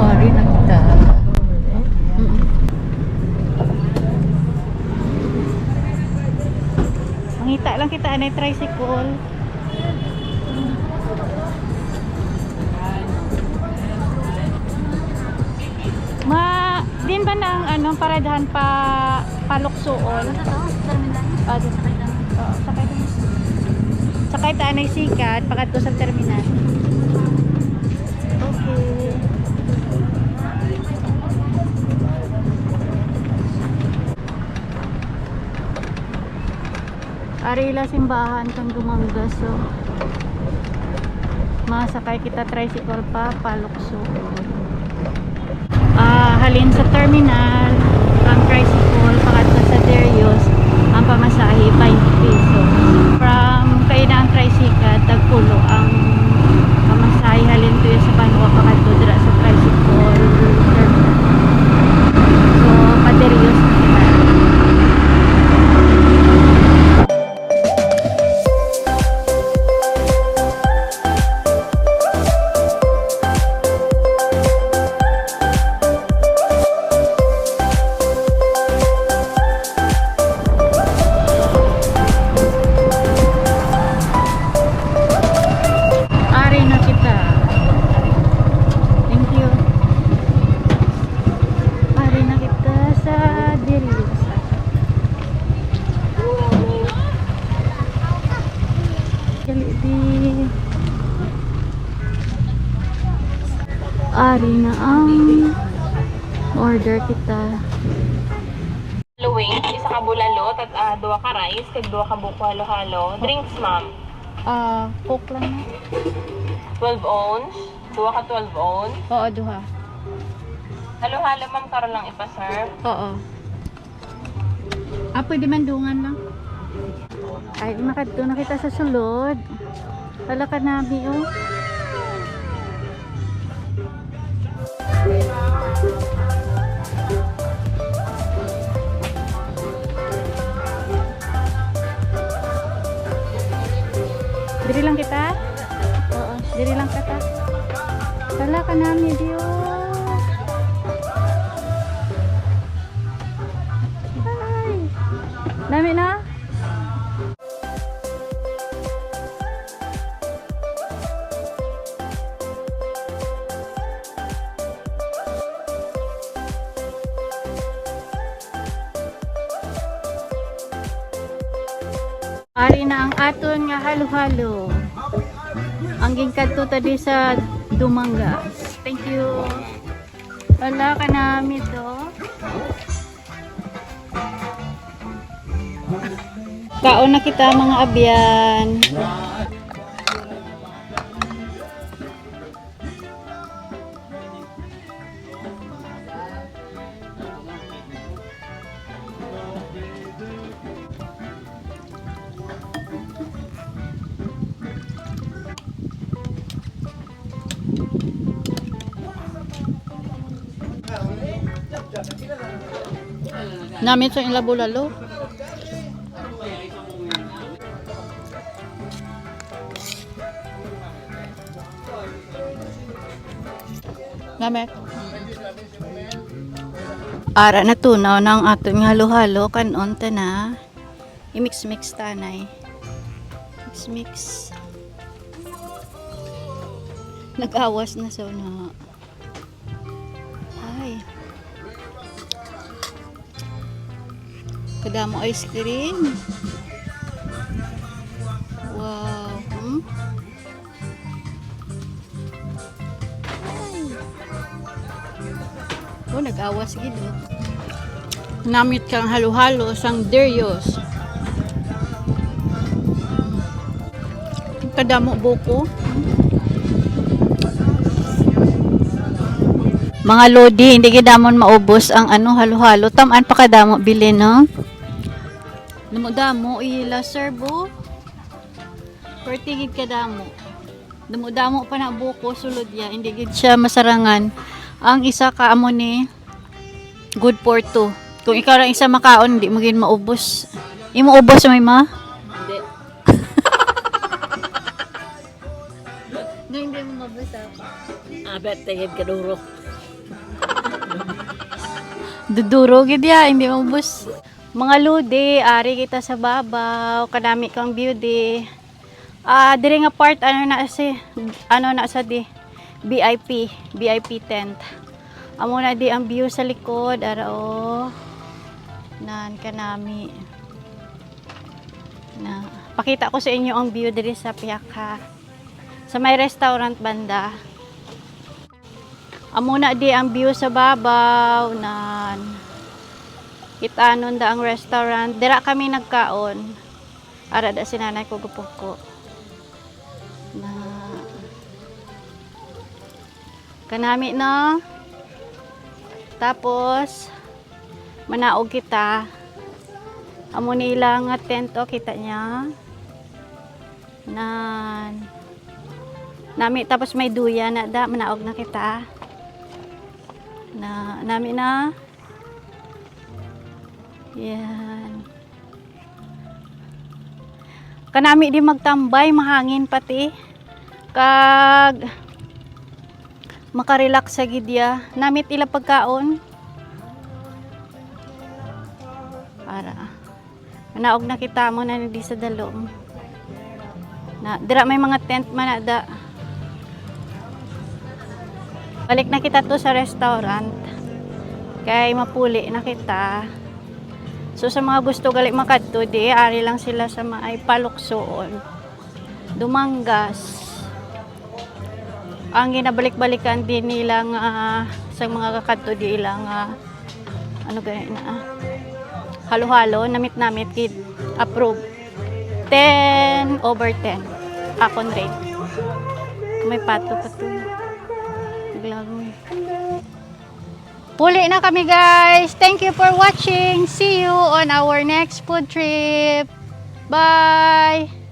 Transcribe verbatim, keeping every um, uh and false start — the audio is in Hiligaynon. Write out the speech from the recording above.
Ari na kita. Mm. Mangita lang kita anay tricycle. Ma, din ba na ang, ano, paradahan pa, pa Luksoon? Ano to? Terminal? Ah, din. Sakay lang. Oo, sakay din. Sakay ta anay sikat, pakadto sa terminal. Okay. Ari ila simbahan kang Dumangas, so masakay kita tricycle pa, pa Luksoon. Ah, halin sa terminal, ang tricycle pakadto sa Darius, ang pamasahe, twenty pesos. From kaina ang tricycle, tagpulo ang pamasahe halin tuyo sa Banwa pakadto dira sa tricycle terminal. So, pa Darius na kita. Ari na kita. Thank you. Ari na kita sa Darius. Jollibee. Ari na ang order kita. Halo wings, isa ka bulalo, tat-, ah, duha ka rice, kag duha ka buko halo-halo. Drinks, ma'am. Ah, Coke lang na. Twelve ounce, duha ka twelve ounce. Oo, duha. Halo-halo, ma'am, karon lang ipa-serve. Oo. Ah, pwede man dungan lang. Ay, makadto na kita sa sulod. Wala ka nami, oh. Diri lang kita? Oo, diri lang kita. Wala ka nami, Diyo. Ay. Nami na? Ari na ang aton nga halo-halo. Ang ginkadto ta di sa Dumangas. Thank you. Wala ka nami to. Kaon na kita, mga abyan. Namit sa ila bulalo. Namit. Ara, natunaw na ang aton nga halo-halo. Kan-on ta na. I-mix-mix ta anay. Mix-mix. Nag-awas na, so, na. Ay. Kadamo ice cream. Wow. Hmm? Ay. Oh, nag-awas gid, oh. Namit kang halo-halo sang Darius. Kadamo buko. Mga lodi, hindi gid namon maubos ang ano, halo-halo. Tam-an pa kadamo bilin, no? Damo-damo, ila, sir, bo. Perti gid kadamo. Damo-damo pa na buko, sulod ya. Hindi gid siya masarangan. Ang isa ka amo ni good for two. Kung ikaw lang isa makaon, hindi mo gid maubos. Imo ubos, may ma? Hindi. Nga hindi mo mabasa. Abet, tingin ka duro. Duduro gid ya, hindi maubos. Mga lodi, ari kita sa babaw, kanami kang view di. Ah, diri nga part, ano na si, ano na sa di, V I P, V I P tent. Amo na di ang view sa likod, ara, oh. Nan kanami. Na, pakita ko sa inyo ang view diri sa pihak ha. Sa may restaurant banda. Amo na di ang view sa babaw, nan. Kitanon da ang restaurant. Dira kami nagkaon. Ara da si nanay ko gupuko. Na kanami, no? Tapos, manaog kita. Amo nila nga tent, oh, kita niya. Nan. Nami, tapos may duya na da, manaog na kita. Na, nami na. Yan. Kanami di magtambay, mahangin pati. Kag makarelax sa gid ya. Namit ila pagkaon. Ara. Manaog na kita mo na di sa dalom. Na, dira may mga tent man na da. Balik na kita to sa restaurant. Kay mapuli na kita. So sa mga gusto gali makadto di, ari lang sila sa maay paluksoon. Dumangas. Ang ginabalik-balikan din nila nga sa mga kakadto di ila nga ano gani na ah, halo-halo, namit-namit gid, approve. Ten over ten. Akon rate. May pato pa to. Naglagoy. Puli na kami, guys. Thank you for watching. See you on our next food trip. Bye!